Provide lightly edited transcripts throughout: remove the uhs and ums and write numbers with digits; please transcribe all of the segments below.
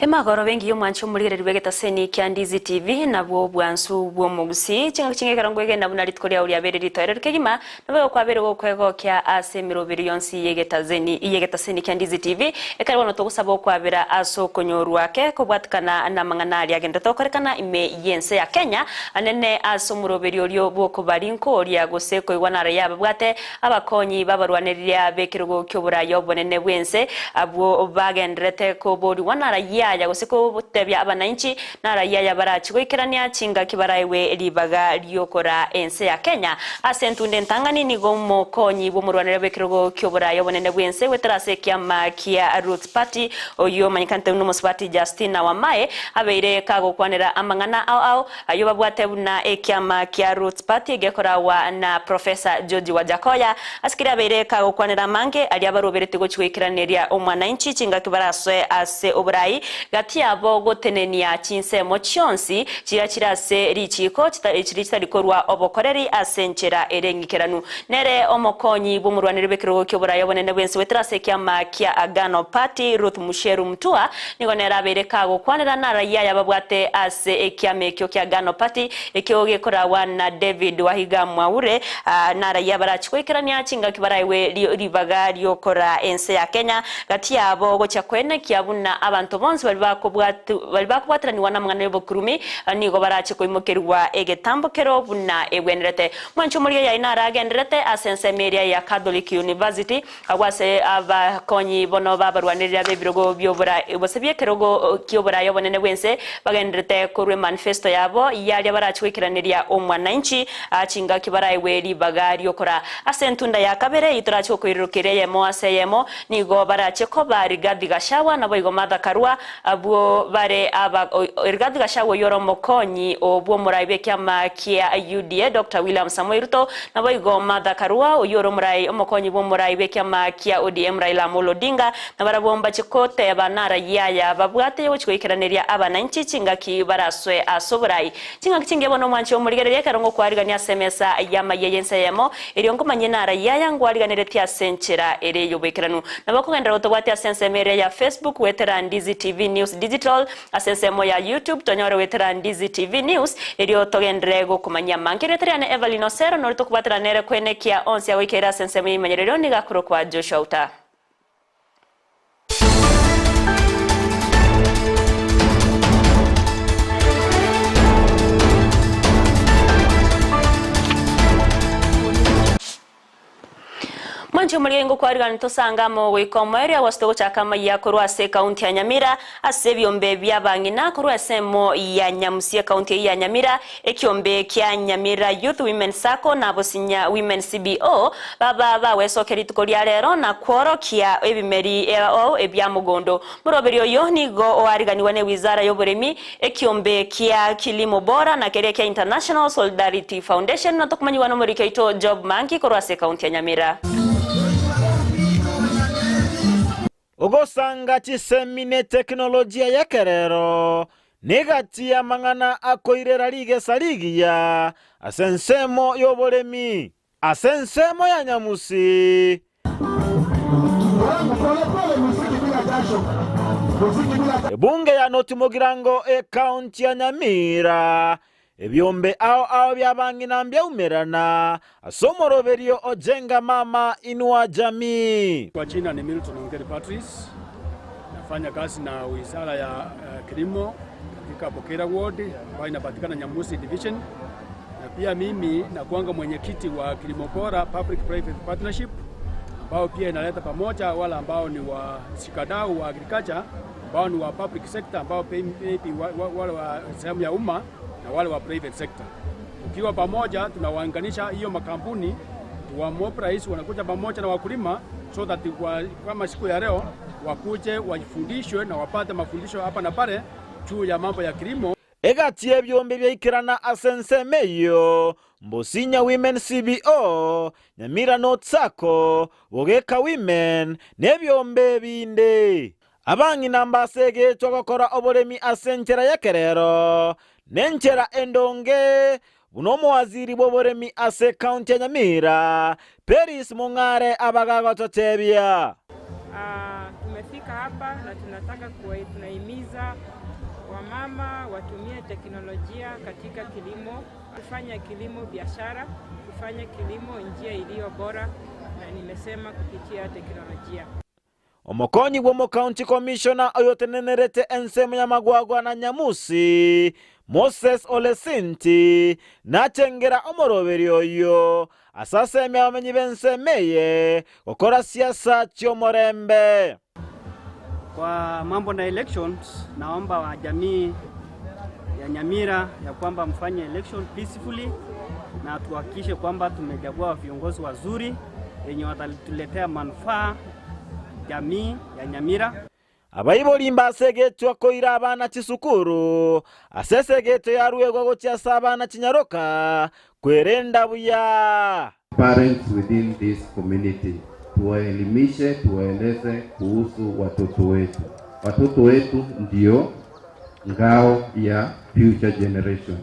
Emagoro bengi y'omwanchi omorigereria bw'egetaseni kia Ndizi TV nabwo obwansu bw'omogusii. Chingaki chinge ekero nkwegena buna rituko riao riabeire ritoereru kegima, nabo egokwabere gokwegokia ase emeroberi yonsi y'egetazeni y'egetaseni kia Ndizi TV. Ekero bono togosaba okwabera ase okonyorwa ake kobwatikana namang'ana aria agenderete gokorekana ime y'ense ya Kenya, anene ase omoroberi orio bw'okobarinkoria gose koigwa naro yababwate Abakonyi b'abarwanereria b'ekerogo ki'oboraai obonene bw'ense, abwo bagendererete koborigwa naraia aya gose kotebia abanainchi naraia aya barachie goikerania chingaki baraegwe ribaga ri'okoraa ense ya Kenya. Ase entunda entang'ani nigo omokonyi bw'omorwanereria bw'ekerogo ki'oboraai obonene bw'ense goetera ase ekiama kia Roots Party oyio omanyekanete buna omosubati Justina Wamae abeire kagokwanera amang'ana ao ao Ayio babwate buna ekiama kia Roots Party gekoragwa na Professor George Wajackoyah, ase keria abeire kagokwanera amange aria baroberetie gochia goikeraneria omwananchi chingaki barasoe ase oborai gati yabo gotenenia chinsemo chionsi chiria chire ase richiiko chiria chitari korwa obokoreri ase enchera ere eng'ikeranu. Nere omokonyi bw'omorwaneri bw'ekerogo ki'oborai obonene bw'ense goetera ase ekiama kia Agano Party Ruth Musheru Mutua Nigo nere abeire kagokwanera naraia ayababwate ase ekiama ekio ki'Agano Party, ekio gekoragwa na David Wahiga Mwaure, naraia barachie goikerania chingaki baraegwe ribaga ri'okoraa ense ya Kenya gati yabo gochia koenekia buna abanto bonsi baria bakobwateranigwa namang'ana y'obokurumi nigo barachie koimokerigwa egetambokero buna egwenerete. Mwanche omorigia yaye naragendererete ase ensemo eria ya Catholic University. Agwo ase abakonyi bono b'abarwanereri b'ebirogo bi'oboraai, gose bi'ekerogo ki'oboraai obonene bw'ense, bagendererete korwa emanifesto yabo y'aria barache goikeraneria omwananchi chingaki baraegwe ribaga ri'okoraa. Ase entunda ya kabere eyio torache gokoirurukeria eyemo ase eyemo, nigo barache koba Rigathi Gachagua naboigo Martha Karua, abwo bare aba Rigathi Gachagua oyio ore omokonyi bw'omorai bw'ekiama kia UDA Doctor William Samoei Ruto, Naboigo Martha Karua, oyio ore omorai omokonyi bw'omorai bw'ekiama kia ODM Raila Amolo Odinga, nabarabwo mbache koteba narayia aya babwate yogochia goikeraneria abananchi chingaki barasoe ase oborai. Chingaki chingiya bono omwanchi omorigereria ekero ngokwarigania ase emesa y'amayia y'ense eyemo, erio nkomanyie narayia aya ngwariganeretie ase enchera ere y'oboikeranu. Nabo okogenderera gotobwatia ase ensemo eria ya Facebook goetera Ndizi TV News Digital, Ase ensemo ya YouTube tonyore goetera Ndizi TV News, erio togenderere gokomanyia amange. Erieta riane Evelyn Osero, nori tokobwatera nere koenekia onsi agoikeire ase ensemo y'eimanyererio nigo akorokwa Joshua Uta. Mwanche omorigia ngokwarigani tosange amo goika omoerio agwo togochaka amayia korwa ase ekaunti ya Nyamira ase ebiombe bi'abang'ina korwa ensemo ya Nyamusi ekaunti eyio ya Nyamira ekiombe kia Nyamira Youth Women Sacco na Bosinya Women CBO baba bagwesokia rituko ria rero na kworokia ebimeri ao ebia mogondo. Moroberi oyo nigo oariganigwa ne wizara y'oboremi Ekiombe kia Kilimo Bora na keria kia International Solidarity Foundation na tokomanyigwa nomoriki oito Job Manki korwa ase ekaunti ya Nyamira. Ogosanga chisemi ne tekinolojia y'ekerero negati y'amang'ana akoirera rigesa rigiya ase ensemo y'oboremi. Ase ensemo ya nyamusi. Ebunge ya North Mugirango ekaunti ya Nyamira, ebiombe ao ao bi'abang'ina mbiaumerana ase omoroberio o Jenga Mama Inua Jamii. Kwa jina ni Milton Ongeri Patrice, nafanya kazi na wizara ya uh, kilimo katika Bokera Ward ambayo inapatikana Nyamusi Division na pia mimi nakuanga mwenyekiti wa Kilimo Bora Public Private Partnership ambao pia inaleta pamoja wale ambao ni washikadau wa agriculture ambao ni wa public sector ambao maybe wale wa sehemu ya umma na wale wa private sector. Ukiwa pamoja tunawaunganisha hiyo makampuni wa mobilize wanakuja pamoja na wakulima so that kwa, kama siku ya leo wakuje wafundishwe na wapate mafundisho hapa na pale juu ya mambo ya kilimo. Egati y'ebiombe biaikerana ase ensemo eyio, Mbosinya Women CBO, Nyamira North Sacco, Bogeka Women, na ebiombe ebinde. Abang'ina mbasegetwe gokora oboremi ase enchera y'ekerero na enchera endonge, buna omowaziri bw'oboremi ase ekaunti ya Nyamira, Peris Mong'are abagagototebia. Tumefika. Tumefika hapa na tunataka kuwa, tunahimiza wamama watumie teknolojia katika kilimo, kufanya kilimo biashara, kufanya kilimo njia iliyo bora, na nimesema kupitia teknolojia. Omokonyi bw'omocounty commissioner oyotenenerete ensemo y'amagwagwa na Nyamusi Moses Olesinti nachengera omoroberi oyo asasemia abamenyi b'ensemo eye gokora siasa chi'omorembe. Kwa mambo na elections, naomba wa jamii ya Nyamira ya kwamba mfanye election peacefully na tuhakikishe kwamba tumechagua viongozi wazuri yenye watatuletea manufaa jamii ya Nyamira. Abaibori mbasegetwa koira abana chisukuru ase esegeto yaruegwa gochiasa abana chinyaroka kwerenda buya. Parents within this community tuwaelimishe, tuwaeleze kuhusu watoto wetu. Watoto wetu ndio ngao ya future generation.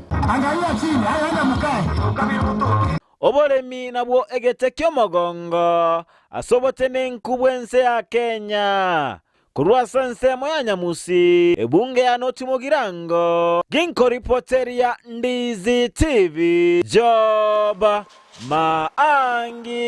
Oboremi nabwo egete kiomogongo ase obotenenku bwense ya Kenya korwa ase ensemo ya Nyamusi ebunge ya North Mugirango ginkoripoteria Ndizi TV Job Maangi.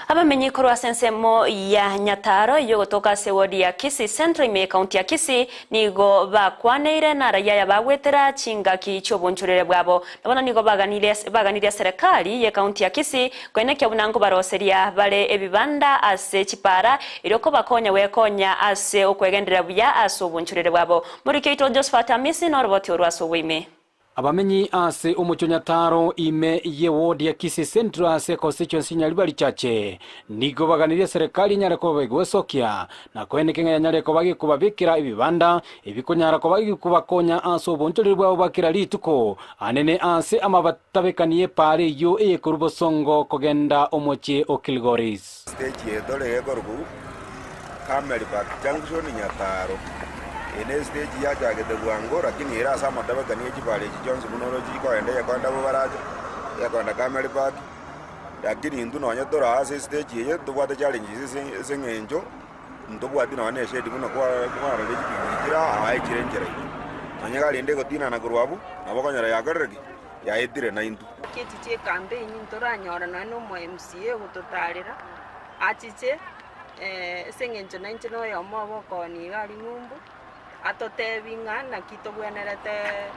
Abamenyi korwa ase ensemo ya Nyataro yogotoka ase ward ya Kisii Central ime county ya Kisii nigo bakwaneire na raia ya bagwetera chingaki chi'obonchorere bwabo nabona nigo baganirie serikali ye county ya Kisii kwenekia bunango baroseria bare ebibanda ase chipara irioko bakonya wekonya ase okwegenderera buya ase obonchorere bwabo murikeito Josephat Amisi noroboti orwa ase obwime. Abamenyi ase omochio Nyataro ime ye ward ya Kisii Central ase constituency Nyaribari Chache nigo baganirie serikali nyare koba igwesokia na kweneke ng'a yanyare koba gikobabikira ebibanda ebikonyara koba gikobakonya ase obonchoreri bwabo bwa kera rituko anene ase amabatabekanie pare eyo eyekoru bosongo kogenda omochie o Kilgoris. Stage yetore ekoruku Camel Park Junction Nyataro ene stage yachagete bwango lakini era ase amatabekanie chibare echi chionsi buna orochi chikoenda eyekoenda bobaracha eyekoenda Camel Park lakini intwe nonye tora ase stage eye tobwate challenges ase eng'encho ntobwati nonye na eshedi buna kwarora chipikipiki chira aa echire enchera ime nonye karende egotinana korwa abwo nabo okonyora yakorire ki yaetire na intwe. Keti chie campaign ntoranyora nonya na omo MCA ogototarera achiche ase eng'encho nainche na oyomo obokooni iga aria ng'umbu atotebi ng'a naki tobwenerete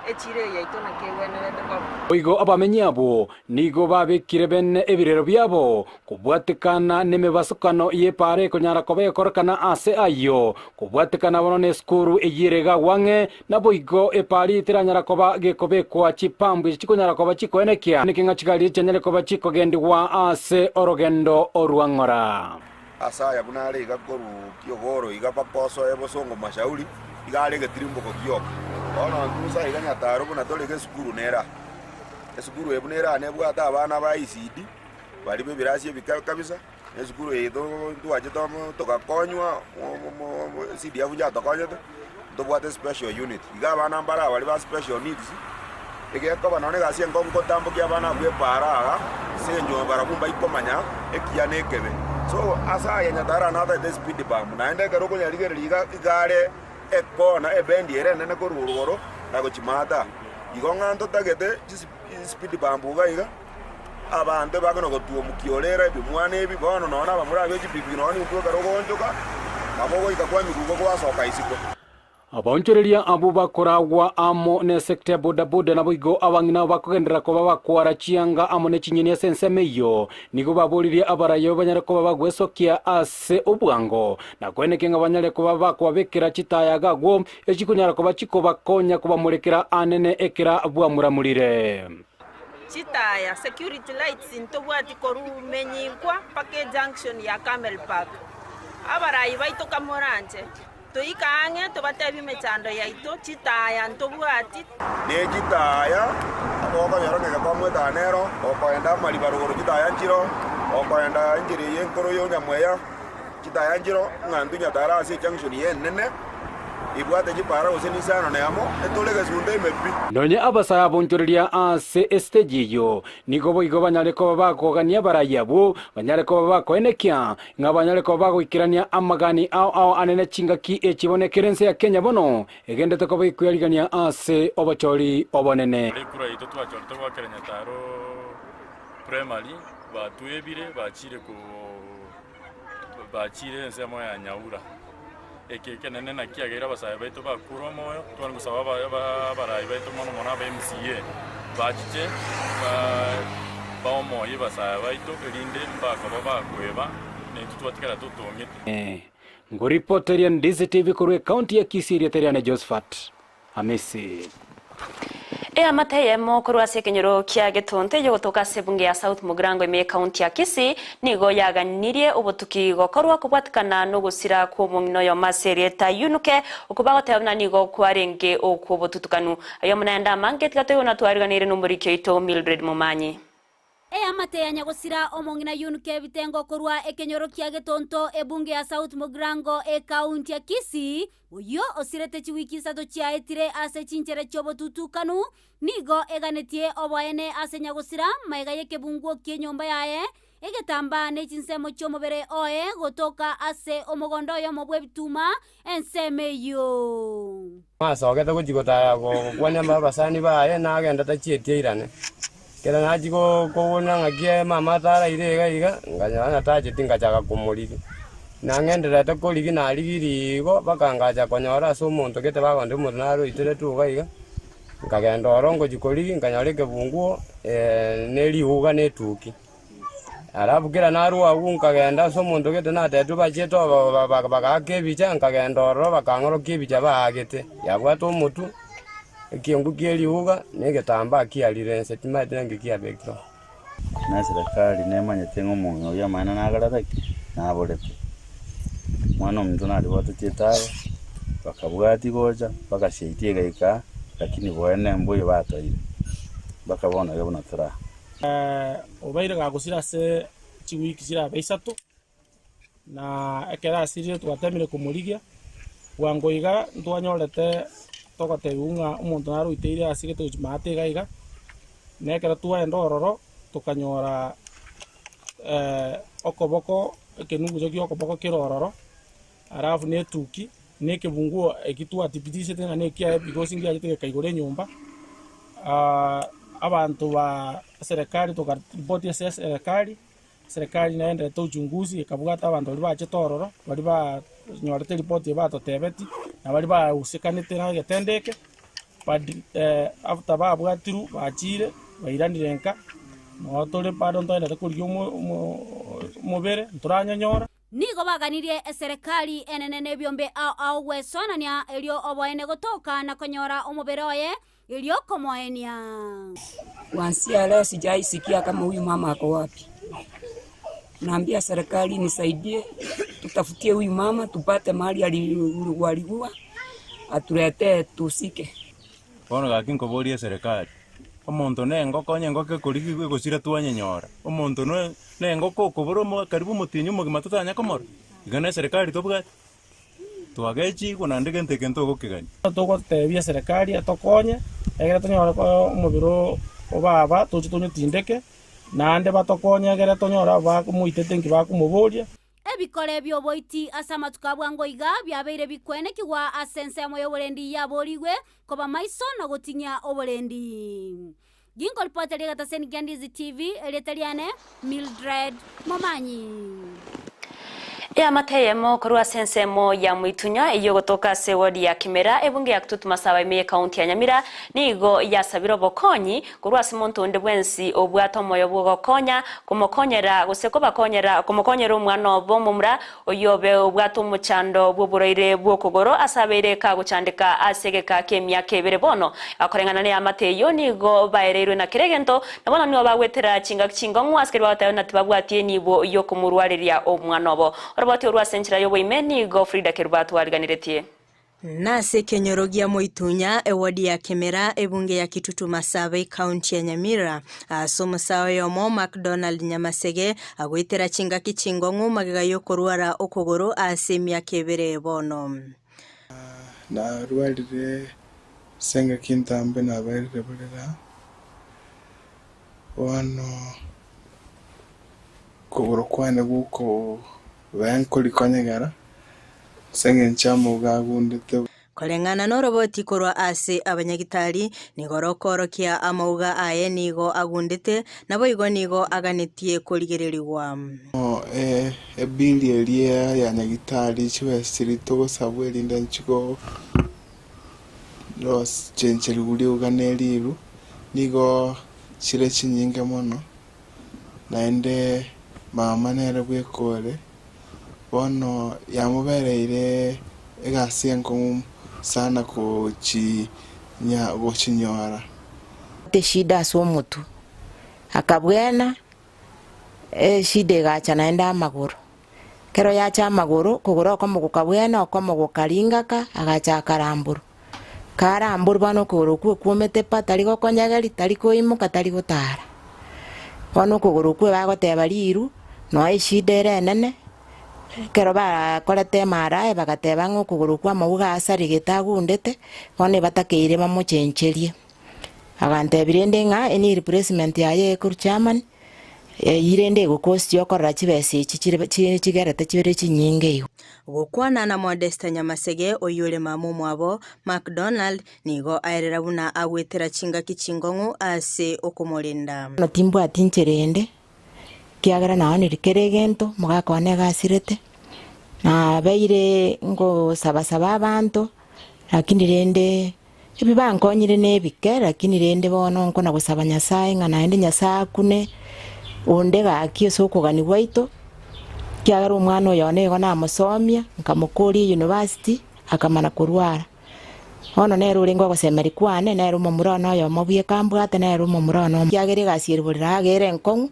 echiro eye yaito naki ebwenerete koba. Boigo abamenyi abo nigo babekire bene ebirero biabo kobwatekana n'emebasukano y'epara ekonyara koba ekorekana ase ayo kobwatekana bono na esukuru eyire gagwang'e na boigo epara eteranyara koba gekobekwa chipambu echi chikonyara koba chikoenekia niki ng'a chigari chianyare koba chikogendigwa ase orogendo orwang'ora. Asaya buna are iga koru kiogoro iga bakosoe bosongo mashauri iga are getirimbuko gioka bono ntusa iga Nyataro buna tore esukuru nera esukuru ebu nera nebwate abana ba ECD bari bebirasi ebika kabisa esukuru eye twache togakonywa CDF yatokonyete tobwate special unit iga abana mbara bari ba special needs egekoba none gasi enkongo gotambokia abana abwo epara aga ase enchomba barabwo mbaikomanya ekiya na ekebe so ase aya Nyataro nataete speed bump naende ekero okonyarigereria iga igare ekona ebendi ere enene korwa orogoro na gochimata igo ng'a ntotagete speed bump iga iga abanto bakona gotuomukia orera ebimwana ebi bono nonye abamura abwo echipikipiki nonye intwe ekero ogoonchoka nabo ogoika kwa emiguko gwasoka isiko. Abaonchoreria abo bakoragwa amo na esekta ya bodaboda nabo igo abang'ina bakogenderera koba bakwara chianga amo na chinyeni ase ensemo eyo nigo baboririe abarayo banyare koba bagwesokia ase obwango na kweneke ng'a banyare koba bakwabekera chitaya gagwo echikonyara koba chikobakonya kobamurekera anene ekera bwamuramurire. Chitaya security lights ntobwati korumenyinkwa mpaka junction ya Camel Park abarayi baito kamoranje toikange tobatebi mechando yaito chitaya ntobwati ne chitaya okonyora ng'eke kwamwetana nero okoenda amariba rogoro chitaya nchiro okoenda enchera eye enkoro ya onyamweya chitaya nchiro ng'a intwe Nyataro ase ejunction eye enene Ibwate chipara gose nisano na emo, etore gesunte ime pi. Nonya abasae abonchoreria ase esiteji eyio nigo boigo banyare koba bakogania abarai abwo, banyare koba bakoenekia ng'a banyare koba bagoikerania amagani ao ao anene chingaki echi bono ekero ense ya Kenya bono egendete koba ekoyarigania ase obochori obonene. Ekura yaito twachorete goakera Nyataro Primary batwebire bachire ko bachire ensemo ya Nyaura. Eke ekenene naki kiagerire abasae baito bakure omoyo, tware gosaba abarai baito mono mono aba MCA, bachiche baomoyie abasae baito erinde mbakoba bakweba, na intwe twatigara totong'ete. Ngoripoteria Ndizi TV korwa ekaunti ya Kisii erieta riane Josephat Hamisi. Eamate eyemo korwa ase ekenyoro kia Getonto eyogotoka ase ebunge ya South Mugirango ime y'ekaunti ya Kisii nigo yaganirie obotuki gokorwa kobwatikana nogosira kw'omong'ina oyomo ase erieta Yunuke okwo bagoteba buna nigo kwarenge okw'obotutukanu. Ayio amo naende amange tiga toigwe buna twariganeire nomoriki oito Mildred Momanyi. Eamate ya nyagosira omong'ina Yunuke ebitengo korwa ekenyoro kia Getonto ebunge ya South Mugirango ekaunti ya Kisii, oyio osirete chiwiki isato chiaetire ase chinchera chi'obotutukanu, nigo eganetie oboene ase nyagosira magega y'ekebunguo ki'enyomba yaye, egetambaa ne chinsemo chi'omobere oye gotoka ase omogondo oyomo bw'ebituma ensemo eyio. Nasogete gochia gotara gokwania abasani baye, nagenda tachietie airane. Ekero nachia kobuna ng'aki mama ataraire iga iga, nkanyora ng'a tacheti ngachaka komorigia. Nang'endererete korigia narigirie igo mpaka ngacha konyora ase omonto gete bagontebia omonto nare oiteretwe iga iga, nkagenda ororo ngochia korigia nkanyora ekebunguo na eriuga na etuki. Alafu kera narua agwo nkagenda ase omonto gete natetwe bachiete bagaaka ebicha, nkagenda ororo bakang'orokia ebicha baagete, yabwate omotwe, ekiengo kie riuga, na egetambaa kiarire inse, timaeti naki kiabekire oo. Na eserekari nemanyete ng'a omong'ina oyio amaene nagarete ki? Naborete. Omwana ominto naribwateti etaro, bakabwatia gocha, bagasiatia egaika, lakini boene mboyo batoire, mpaka bono iga buna tore aa. Obeire gagosira ase chiwiki chirabe isato, na ekero asirire twatemire komorigia, bwango iga ntwanyorete togotebiwa ng'a omonto nare oiteire ase gete gochia maate iga iga, na ekero twaenda ororo tokanyora okoboko ekenuguso kia okoboko kere ororo, alafu na etuki, na ekebunguo eki twatibitisete ng'a nekiaye because ngiachete gekaigora enyomba, abanto ba eserekari tokaripoti ase eserekari, eserekari naenderete uchunguzi ekabwata abanto baria bachete ororo, baria banyorete eripoti eye batotebeti, na baria bahusikanete na egetendo eke, but after babwatirwe bachire bairanire nka, noo tore bado ntoenderete korigia omo- omo- omobere ntoranyonyora. Nigo baganirie eserekari enene nebiombe ao ao gwesoanania erio oboene gotoka na konyora omobere oye erio komoenia. Kuanzia leo sijai sikia kama huyu mama ako wapi. Naambia serikali inisaidie, tutafutie huyu mama tupate mahali alikuwa atuletee tusike. Bono gaki nkoboria eserekari, omonto nengoko onye engoko ekorigigwa egosira twanyenyora, omonto ne nengoko okobora omo karibu omotienyi omogima totanya komorora, iga na eserekari tobwate? Twagechigwa naende gento eke ntogokegania. Togotebia eserekari etokonye, egere tonyore omobere o baba toche tonyotindeke, naende batokonye egere tonyore abamoitete nki bakomoboria. Ebikore bi'oboiti ase amatuko a bwango iga biabeire bikwenekigwa ase ensemo y'oborendi yaboorigwe koba maiso na gotinyia oborendi. Ginkoripoteria egetaseni kia Ndizi TV, erieta riane Mildred Momanyi. Eamate eyemo korwa ase ensemo ya Mwitunya eyio egotoka ase ewodi ya Kimera, ebunge ya Kitutu Masaba ime y'ekaunti ya Nyamira nigo yasabire obokonyi Korwa ase monto onde bwensi obwate omoyo bw'ogokonya, komokonyera, gose kobakonyera, komokonyera omwana obo omomura, oyio obe obwate omochando bw'oborwaire bw'okogoro ase abeire kagochandeka ase egeka ki'emiaka ebere bono. Koreng'ana neamate eyio nigo baereirwe na kera egento, na bono nigo bagwetera chingaki chingong'u ase keria bagoteba ng'a tibabwati enibo y'okomorwareria omwana obo. Oroboti orwo ase enchera y'oboime nigo Frida Kerubo atwariganeretie. Nase ekenyoro gia Moitunya, ewodi ya Kimera, ebunge ya Kitutu Masaba, ecounty ya Nyamira, ase omosae oyomo Macdonald Nyamasege agoetera chingaki chingong'u magega y'okorwara okogoro ase emiaka ebere bono. Narwarire ase engaki entambe nabaerire borera, bono okogoro kwane gokobea nkorikonyegera ase eng'encho amauga agundete. Koreng'ana noroboti korwa ase abanyagitari, nigo rokoorokia amauga aye nigo agundete, naboigo nigo aganetie korigererigwa. Ebili eria ya nyagitari chibesa chiria togosabwa erinde nchigo chencherigwa riuga ne riru, nigo chire chinyinge mono, naende mama nere bweka ore. Bono yamobereire egasi enkong'u sana gochinyora. Eshida ase omotwe, akabwena, eshida egacha naende amagoro. Ekero yacha amagoro, okogoro okomo gokabwena, okomo gokaringaka, agacha akaramborwa. Karamborwa bono okogoro okwo okwomete pa, tari gokonyegeria, tari koimoka, tari gotara. Bono okogoro okwo bagoteba riru, noe eshida ere enene, ekero bakorete MRI bagateba ng'a okogoro okwo amauga asaregete agundete, bono ebatakeire bamochencherie. Agantebia rende ng'a eni replacement yaye ekorwa Germany, Eyio rende egokostia okorora chibesa echi chire chigerete chire chinyinge igo. Gokwana na Modesta Nyamasege oyio ore mama omwabo, McDonald, nigo aerera buna agwetera chingaki chingong'u ase okomorenda. Bono timbwati inchera ende, ekiagera naonire kera egento, omogaka one iga asirete, nabeire ngosaba saba abanto, lakini rende Ebi bankonyire nebike, lakini rende bono nkona gosaba Nyasae ng'a naende Nyasae akune onde gaki ase okogania gwaito, ekiagera omwana oyo one igo namosomia, nkamokoria eyunivasiti, akamana korwara. Bono nere orenge ogosemeria kwane, nere omomura one oyomo bweka ambwate, nere omomura one ekiagera egasi ere borere iga ere enkong'u,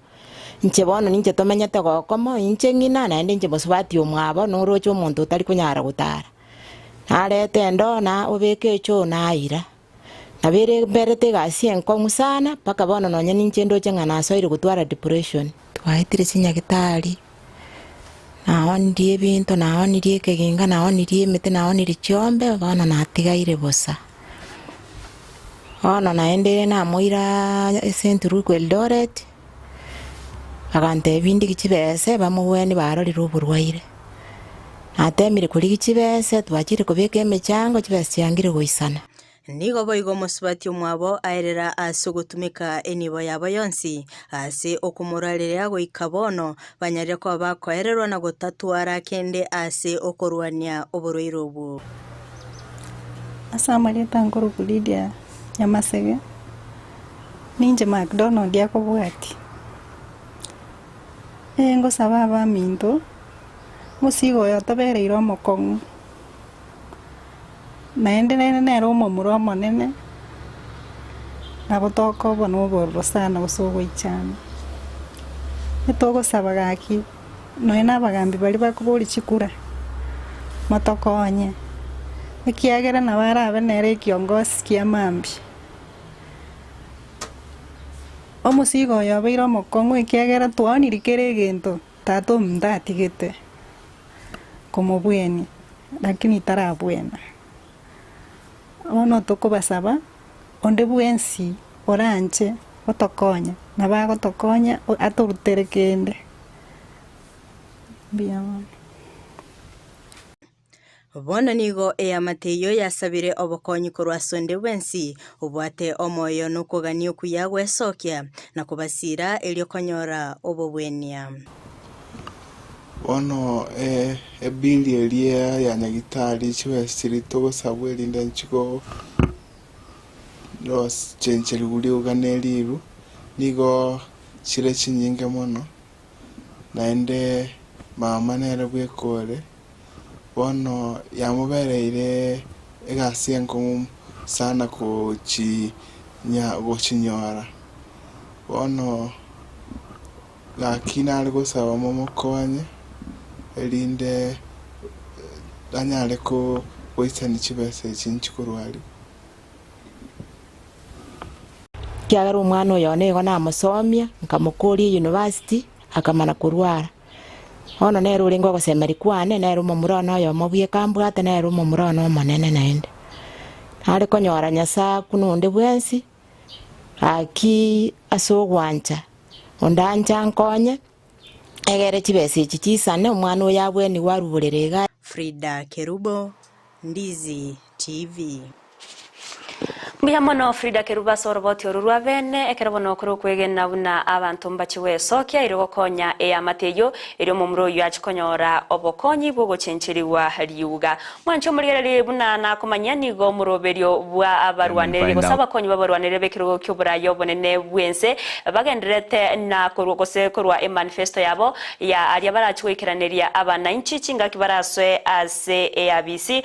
inche bono ninche tomenyete gokomo, inche ng'ina naende inche mosubati omwabo, noroche omonto otari konyara gotara. Narete endoo na obeke echoo naira. Nabo ere mberete egasi enkong'u sana mpaka bono nonye ninche ndoche ng'a nasoire gotwara depression. Twaetire chinyagitari, naonirie ebinto, naonirie ekeginga, naonirie emete, naonirie chiombe, bono natigaire bosa. Bono naende namoira St. Luke Eldoret, Agantebia ndigie chibese bamogwenie barorire oborwaire. Natemire korigia chibese, twachire kobeka emechango, chibese chiangire goisana. Nigo boigo omosubati omwabo aerera ase ogotumeka enibo yabo yonsi ase okomorareria goika bono banyarire koba bakoererwa na gotatwara kende ase okorwania oborwaire obwo. Ase amarieta nkorokwa Lydia Nyamasege. Ninche McDonald akobwatia, Ee ngosaba abaminto, omosigo oyo otobereire omokong'u, naende nere nere omomura omonene, nabo tokoba na obororo sana gose ogoichana. Etogosaba gaki, nonya na abagambi baria bakoboria chikura, motokonye, ekiagera nabo arabe nere ekiongosi kia mambia. Omosigo oyo obeire omokong'u ekiagera twaonirie kera egento tata ominto atigete komobwenia, lakini tarabwena. Bono tokobasaba, onde bwensi oranche gotokonya, nabo agotokonya atorutere kende. Mbuya mono. Bono nigo eamate eyio yasabire obokonyi korwa ase onde bwensi obwate omoyo na okogania okuya gwesokia, na kobasiira erio konyora obobwenia. Bono ebili eria ya nyagitari chibesa chiria togosabwa erinde nchigo chencherigwa riuga ne riru, nigo chire chinyinge mono, naende mama nere bweka ore. Bono yamobereire egasi enkong'u sana gochinyora. Bono gaki nare gosaba momokonye, erinde anyare goisania chibesa echi inche korwa aria. Ekiagera omwana oyo one igo namosomia, nkamokoria eyunivasiti, akamana korwara. Bono nere orenge ogosemeria kwane, nere omomura one oyomo bweka ambwate, nere omomura one omonene naende. Nare konyora Nyasae akune onde bwensi, gaki ase ogwancha, onde anche ankonye, egere chibesa echi chisane, omwana oyo abwenigwe aruborere iga. Frida Kerubo, Ndizi TV. Mbuya mono Frida Kerubo ase oroboti oru rwa bene, ekero bono okore okwegena buna abanto mbache gwesokia erio gokonya eamate eyio, erio omomura oyio ache konyora obokonyi bw'ogochencherigwa riuga. Mwanche omorigererie buna nakomanyia nigo omoroberio bwa abarwanereria gose abakonyi b'abarwanereria b'ekerogo ki'oboraia obonene bw'ense bagendererete na korwa gose korwa emanifesto yabo ya aria barache goikeraneria abanainchi chingaki barasoe ase eabisi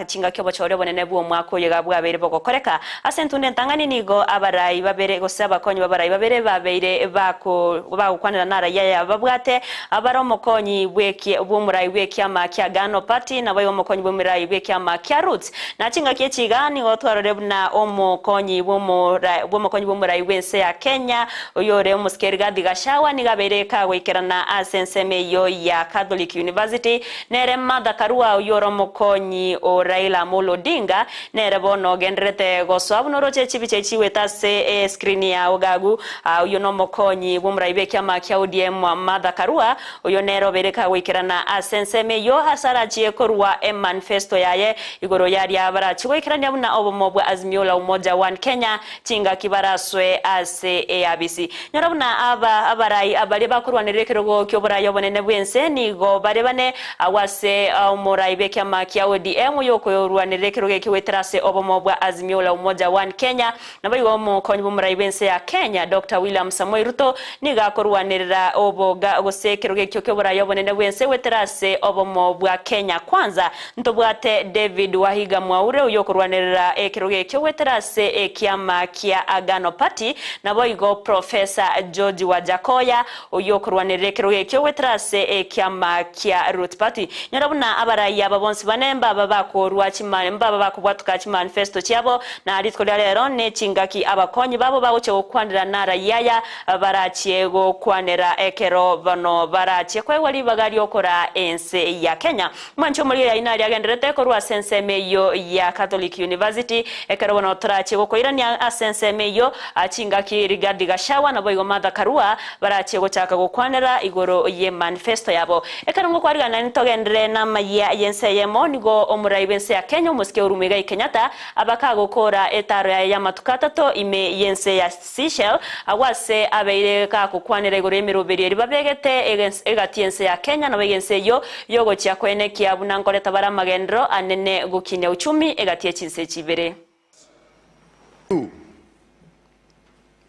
chingaki obochori obonene bw'omwaka oyo iga bwabeire bogokoreka. Ase entunda entang'ani nigo abarai babere gose abakonyi b'abarai babere babeire bagokwanera naraia yababwate Abare omokonyi bw'omorai bw'ekiama kia Agano Party, naboigo omokonyi bw'omorai bw'ekiama kia Roots. Na chingaki echi iga nigo twarorire buna omokonyi bw'omokonyi bw'omorai bw'ense ya Kenya, oyore omosike Rigathi Gachagua nigo abeire kagoikerana ase ensemo eyio ya Catholic University. Nere Martha Karua oyore omokonyi o Raila Amolo Odinga, nere bono ogendererete gosoa buna oroche chibicha echi chigoeta ase escreen yao gagu. Oyio nomokonyi bw'omorai bw'ekiama kia ODM Martha Karua, oyio nere obeire kagoikerana ase ensemo eyio ase arachie korua emanifesto yaye igoro yaria barachie goikerania buna obomo bwa Azimio la Umoja One Kenya chingaki baraswe ase eabisi. Nyora buna aba abarai baria bakorwanerera ekerogo ki'oborai obonene bw'ense nigo bare bane agwo ase omorai bw'ekiama kia ODM oyio okorwanerera ekerogo ekio goetera ase obomo bwa Azimio la Umoja One Kenya Naboigo omokonyi bw'omorai bw'ense ya Kenya, Doctor William Samoei Ruto, nigo akorwanerera oboga gose ekerogo ekio ki'oborai obonene bw'ense goetera ase obomo bwa Kenya Kwanza. Ntobwate David Wahiga Mwaure oyio okorwanerera ekerogo ekio goetera ase ekiama kia Agano Party, naboigo Professor George Wajackoyah oyio okorwanerera ekerogo ekio goetera ase ekiama kia Roots Party. Nyora buna abarai aba bonsi bane mbaba bakorwa chima mbaba bakobwatoka chimanifesto chiabo, Na rituko ria rero nechingaki abakonyi babo bagochia gokwanera naraia aya barachie gokwanera ekero bono barachie koegwa ribaga riokoraa ense ya Kenya. Mwanche omoriri aye naria agenderete korwa ase ensemo eyio ya Catholic University ekero bono torachie gokoirania ase ensemo eyio chingaki Rigathi Gachagua naboigo Martha Karua barachie gochaka gokwanera igoro ye manifesto yabo. Ekero ngokwarigana nitogenderere namayia yense eyemo nigo omorai bwense ya Kenya omosike Uhuru Muigai Kenyatta Abakagokora etaaro yaye y'amatuko atato ime y'ense ya Seychelles, agwo ase abeire gagokwanera igoro y'emeroberio eria babegete egati y'ense ya Kenya naboigo ense eyio y'ogochia koenekia buna nkoreta bare amagenderero anene gokinia uchumi egati ye chinse echi ibere.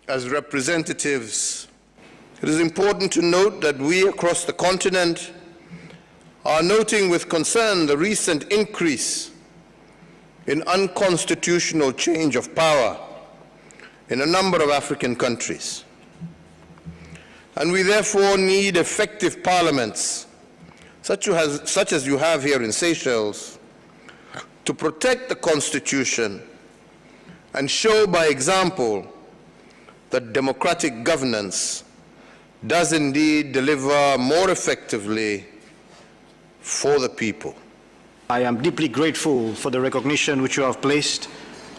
As representatives, it is important to note that we across the continent are noting with concern the recent increase in unconstitutional change of power in a number of African countries. And we therefore need effective parliaments, such as, such as you have here in Seychelles, to protect the constitution and show by example that democratic governance does indeed deliver more effectively for the people. I am deeply grateful for the recognition which you have placed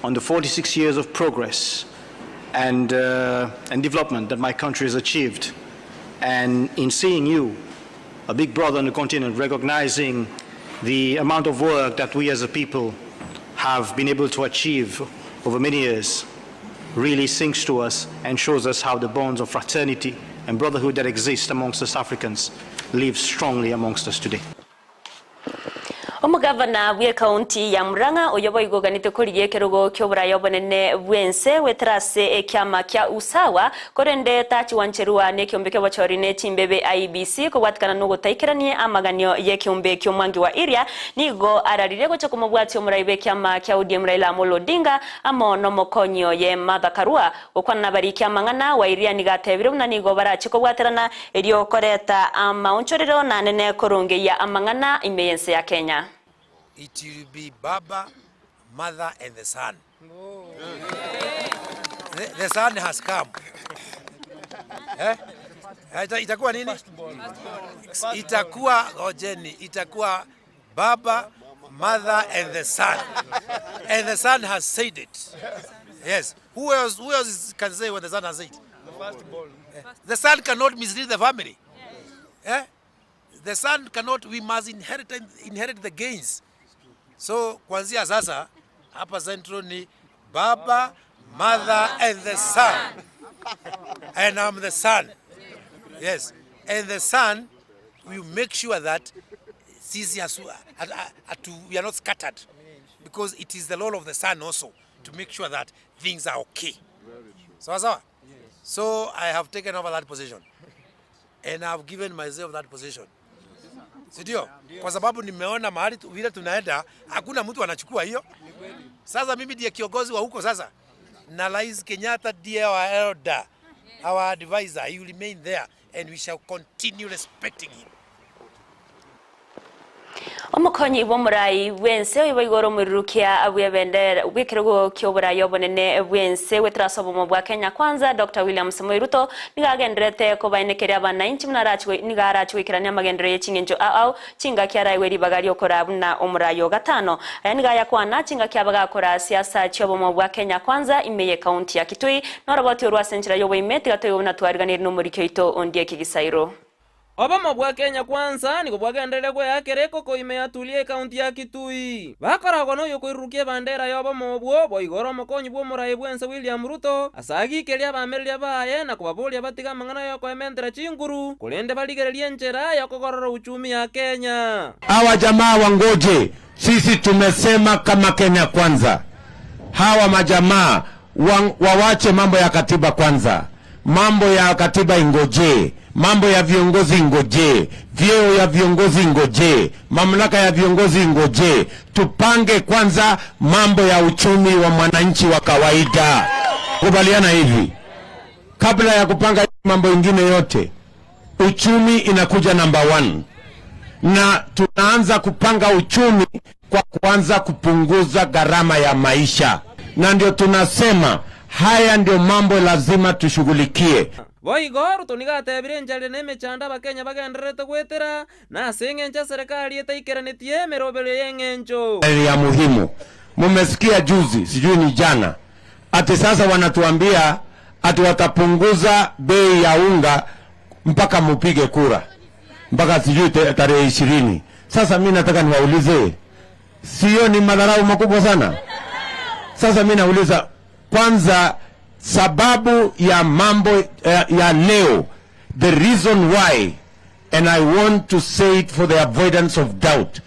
on the 46 years of progress and, uh, and development that my country has achieved. And in seeing you, a big brother on the continent, recognizing the amount of work that we as a people have been able to achieve over many years, really sinks to us and shows us how the bonds of fraternity and brotherhood that exist amongst us Africans live strongly amongst us today. Omogavana bw'ekaunti ya Murang'a oyio boigo oganete korigia ekerogo ki'oboraia obonene bw'ense goetera ase ekiama kia Usawa korende tachigwancherwa nekeombe ki'obochori ne chimbebe IEBC kobwatikana nogotaikerania amaganio y'ekeombe ki'omwangi wa Iria nigo ararire gocha komobwatia omorai bw'ekiama kia ODM Raila Amolo Odinga amo nomokonyi oye Martha Karua Gokwana nabariki amang'ana, Wairia nigo atebire buna nigo barache kobwaterana erio koreta amaonchorero na anene korongeyia amang'ana ime y'ense ya Kenya. It will be Baba, Mother and the Son. The, the son has come. Eh? Ita, itakuwa nini? Itakuwa gojeni, itakuwa Baba, mother and the son. And the son has said it. Yes. Who else, who else can say what the son has said? The firstborn. The son cannot mislead the family. Eh? The son cannot, we must inherit, inherit the gains. So kuanzia sasa hapa Central ni baba, mother and the son. And I'm the son. Yes. And the son will make sure that sisi hasu- hatu, we are not scattered because it is the role of the son also to make sure that things are okay. Sawa sawa? So I have taken over that position and I've given myself that position. Si ndio? Kwa sababu nimeona mahali tu- vile tunaenda hakuna mtu anachukua hiyo. Sasa mimi ndiye kiongozi wa huko sasa, na Rais Kenyatta ndiye our elder, our advisor. He will remain there and we shall continue respecting him. Omokonyi bw'omorai bwense oyo baigoro omorirukia bw'ebendera bw'ekerogo kia oborai obonene bwense gweterasa obomo bwa Kenya Kwanza Dr. William Samoei Ruto nigo agenderete kobainekeria abananchi buna nigo arachi goikerania amagendero ya ching'encho ao ao chingaki araiwe ribaga riokora buna omorai o gatano aya nigo ayakwana chingaki abagakora siasa chia obomo bwa Kenya Kwanza ime ye county ya Kitui noroboti orwa ase enchera ya oboime tiga toigo buna twariganire na omoriki oito ondie kigisairo. Obomo bwa Kenya Kwanza nigo bwagenderere gweyakera ekokoime yatulia ekaunti ya Kitui. Bakoragwa noyo koirurukia ebandera ya obomo obwo boigoro omokonyi bwa omorai bwense William Ruto asagikeria abamereria baye na kobaboria batiga amang'ana yokoementera chinguru korende barigereria enchera yokogorora uchumi ya Kenya. Hawa jamaa wangoje, sisi tumesema kama Kenya Kwanza, hawa majamaa wawache mambo ya katiba kwanza, mambo ya katiba ingojee, mambo ya viongozi ingojee, vyeo ya viongozi ingojee, mamlaka ya viongozi ingojee. Tupange kwanza mambo ya uchumi wa mwananchi wa kawaida. Kubaliana hivi, kabla ya kupanga mambo ingine yote, uchumi inakuja number one na tunaanza kupanga uchumi kwa kuanza kupunguza gharama ya maisha, na ndio tunasema haya ndio mambo lazima tushughulikie. Boigo Ruto nigo atebire enchari na emechando abakenya bagendererete gwetera na ase eng'encho eserekari etaikeranetie emerobero ya eng'encho. Ya muhimu, mumesikia juzi, sijui ni jana, ati sasa wanatuambia ati watapunguza bei ya unga mpaka mupige kura mpaka sijui tarehe 20. Sasa mi nataka niwaulize, sio ni madharau makubwa sana? Sasa mi nauliza kwanza, sababu ya mambo ya leo, the reason why, and I want to say it for the avoidance of doubt,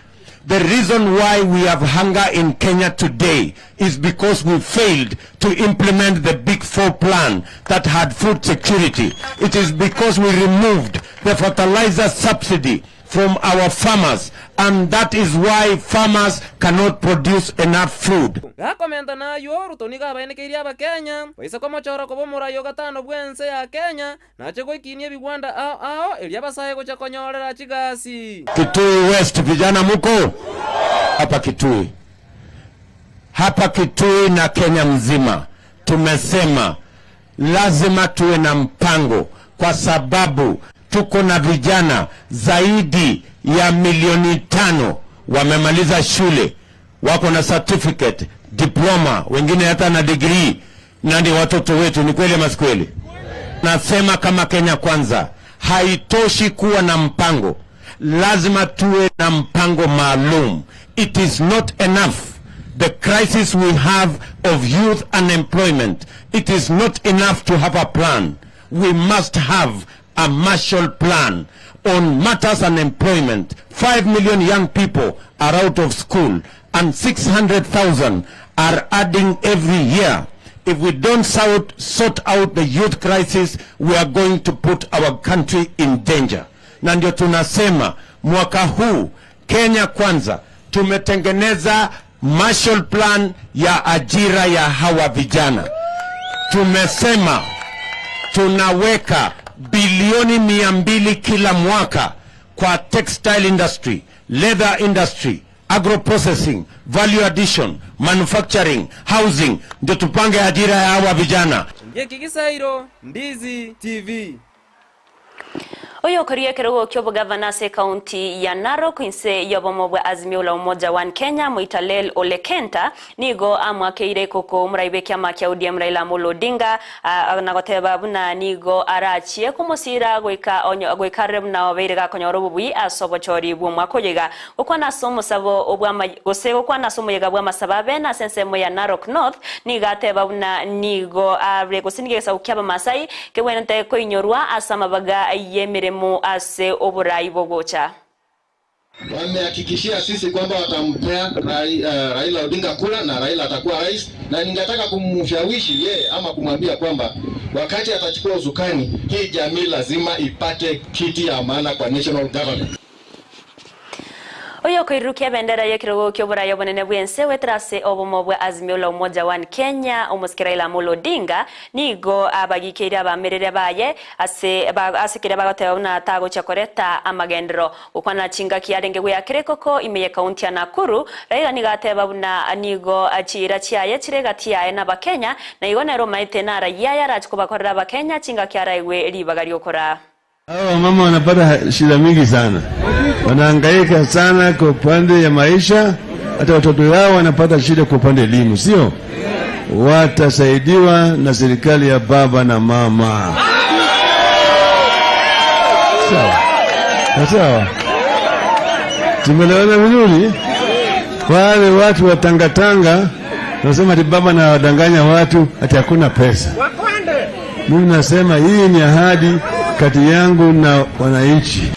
the reason why we have hunger in Kenya today is because we failed to implement the Big Four plan that had food security. It is because we removed the fertilizer subsidy from our farmers, and that is why farmers cannot produce enough food. Gakomenta nayo Ruto nigo abaenekeirie abakenya baise komochora koba omorai o gatano bwense ya Kenya nache goikinia ebigwanda ao ao eria abasae gocha konyorera chigasi. Kitui West, vijana muko hapa Kitui, hapa Kitui na Kenya mzima tumesema lazima tuwe na mpango, kwa sababu tuko na vijana zaidi ya milioni 5 wamemaliza shule, wako na certificate, diploma, wengine hata na degree, na ni watoto wetu. Ni kweli ama si kweli? Nasema kama Kenya Kwanza, haitoshi kuwa na mpango, lazima tuwe na mpango maalum. It is not enough. The crisis we have of youth unemployment, it is not enough to have a plan. We must have a Marshall Plan on matters unemployment. 5 million young people are out of school and 600,000 are adding every year. If we don't sort out the youth crisis, we are going to put our country in danger. Na ndio tunasema mwaka huu Kenya Kwanza tumetengeneza Marshall Plan ya ajira ya hawa vijana. Tumesema tunaweka bilioni 200 kila mwaka kwa textile industry, leather industry, agro processing, value addition, manufacturing, housing, ndio tupange ajira ya hawa vijana. Ndiye Kigisairo, Ndizi TV. Oyo okoria ekerogo kia obogavana ase ekaunti ya Narok inse y'obomo bwa Azimio la Umoja One Kenya Moitalel Ole Kenta nigo amwakeire koko omorai bw'ekiama kia ODM Raila Amolo Odinga na goteba buna nigo arachie komosira goika goika arore buna obeire gakonyora obobui ase obochori bw'omwaka oyo iga gokwana ase omosabo bw'ama gose gokwana ase omoyega bw'amasabo abe ase ensemo ya Narok North nigo ateba buna nigo are gose nigo egesaku kia Abamasai kegwenerete koinyorwa ase amabaga y'emeremo ase oborai bogocha. Wamehakikishia sisi kwamba watampea Raila Odinga kura na Raila atakuwa rais, na ningetaka kumshawishi yeye ama kumwambia kwamba wakati atachukua usukani, hii jamii lazima ipate kiti ya maana kwa national government. Oyo okoirurukia ebendera y'ekerogo kia oborai obonene bw'ense goetera ase obomo bwa Azimio la Umoja One Kenya omosike Raila Amolo Odinga nigo abagikeire abamerere baye ase ase keria bagoteba buna tagochia koreta amagendero gokwana chingaki arenge gweyakera ekoko ime ya kaunti ya Nakuru. Raila nigo ateba buna nigo chira chiaye chire gati yaye na abakenya na igo nero omaete naraia yarachi kobakorera abakenya chingaki araigwe ribaga riokora. Hawa mama wanapata shida mingi sana, wanahangaika sana kwa upande ya maisha, hata watoto yao wanapata shida kwa upande elimu, sio? Watasaidiwa na serikali ya baba na mama. Sawa sawa, tumeelewana vizuri? Wale watu wa tangatanga wanasema ati baba na wadanganya watu ati hakuna pesa. Mimi nasema hii ni ahadi kati yangu na wananchi.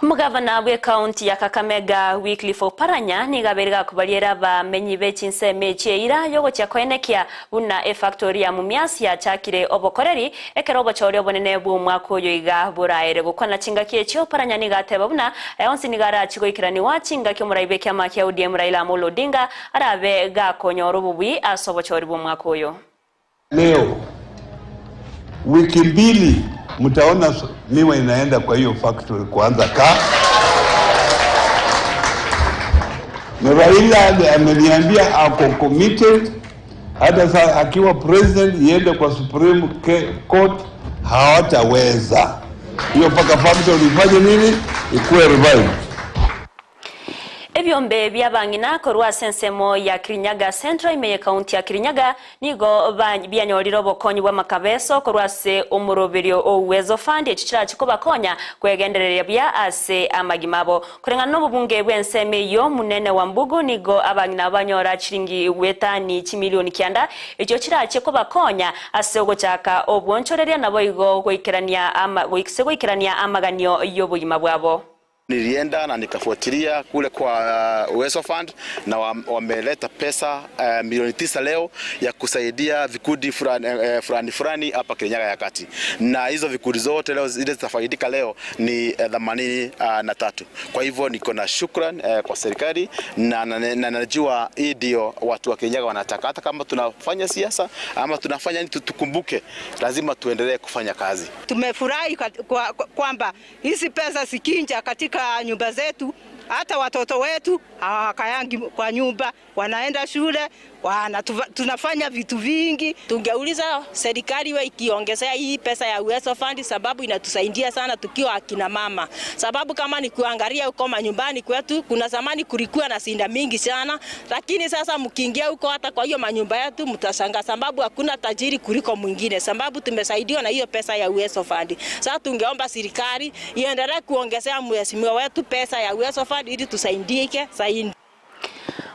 Omogavana bwe ekaunti ya Kakamega Wycliffe Oparanya nigo abeire gakobariera abamenyi be chinsemo echi eira yogochia koenekia buna efactory ya Mumias yachakire obokoreri ekero obochori obonene bwa omwaka oyo iga boraere gokwana chingaki echi Oparanya nigo ateba buna onsi nigo arachi goikeraniwa chingaki omorai bwe ekiama kia ODM Raila Amolo Odinga arabe gakonyora obobui ase obochori bwa omwaka oyo. Leo wiki mbili mtaona miwa inaenda kwa hiyo factory kuanza ka na Raila ameniambia ako committed, hata sa akiwa president iende kwa Supreme Court hawataweza hiyo mpaka factory ifanye nini, ikuwe revived. Ebyombe byabang'ina korwa ase ensemo ya Kirinyaga Central ime ekaunti ya Kirinyaga nigo byanyorire obokonyi bwa makabeso korwa ase omoroberio o Uwezo Fund echi chirachi kobakonya kwegendereria bya ase amagima abo koreng'ana na obobunge bwa ensemo eyo munene wa Mbugu nigo abang'ina banyora chiringi wetani chimilioni kianda ekio chirache kobakonya ase ogochaka obwonchoreria nabo igo goikerania ama goikse goikerania amaganio y'obogima bwabo. Nilienda na nikafuatilia kule kwa Uwezo Fund na wameleta pesa milioni 9 leo ya kusaidia vikundi fulani fulani fulani hapa Kirinyaga ya Kati, na hizo vikundi zote leo zile zitafaidika leo ni 83. Kwa hivyo niko na shukran kwa serikali na najua hii ndio watu wa Kirinyaga wanataka. Hata kama tunafanya siasa ama tunafanya nini, tukumbuke lazima tuendelee kufanya kazi. Tumefurahi kwamba hizi pesa zikinja katika nyumba zetu, hata watoto wetu hawakayangi kwa nyumba, wanaenda shule, tunafanya vitu vingi. Tungeuliza serikali iwe ikiongezea hii pesa ya Uwezo Fund, sababu inatusaidia sana tukiwa akina mama. Sababu kama ni kuangalia huko manyumbani kwetu, kuna zamani kulikuwa na sinda mingi sana, lakini sasa mkiingia huko hata kwa hiyo manyumba yetu mtashangaa, sababu hakuna tajiri kuliko mwingine, sababu tumesaidiwa na hiyo pesa ya Uwezo Fund. Sasa tungeomba serikali iendelee kuongezea mheshimiwa wetu pesa ya Uwezo Fund ili tusaidike zaidi.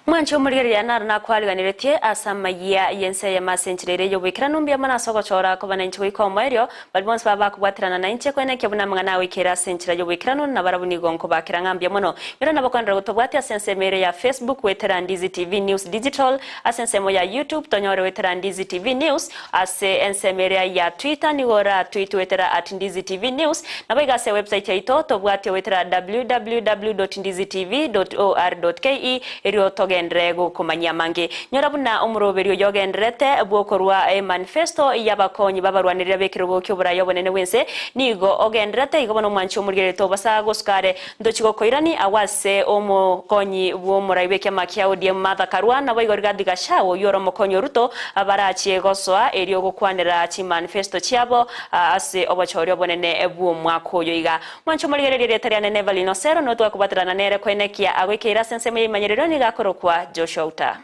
Mwancho omorigereria naro nakwariganiretie ase amaiya yense ya masencherere yobwikira numbia mono ase ogochora koba nainche goika omoerio bari bonsi baba bakobwaterana nainche kwenekia buna amang'ana agoikera ase enchera yobwikirano na barabwo nigo nkobakera ng'ambia mono mero nabo kwenderera gotobwatia ase ensemo ere ya Facebook wetera Ndizi TV News Digital ase ensemo ya YouTube tonyore wetera Ndizi TV News ase ensemo ere ya Twitter nigo ora tweet wetera at Ndizi TV News nabo iga ase website yaito tobwatia wetera www.ndizitv.or.ke erio toge. Togenderere gokomanyia amange. Nyora buna omoroberio oyo ogendererete bw'okorua emanifesto y'abakonyi b'abarwanereri b'ekerogo ki'oboraai obonene bw'ense nigo ogendererete igo bono omwanchi omorigereria tobasa gosuka are ntochi gokoirani agwo ase omokonyi bw'omorai bw'ekiama kia ODM Martha Karua naboigo Rigathi Gachagua oyio ore omokonyi o Ruto barachie gosoa erio gokwanera chimanifesto chiabo ase obochori obonene bw'omwaka oyo iga. Mwanche omorigererie erieta riane Nevalin Osero, notwakobwaterana nere koenekia agoikeire ase ensemo y'eimanyerero nigo akorokwa Joshua Uta.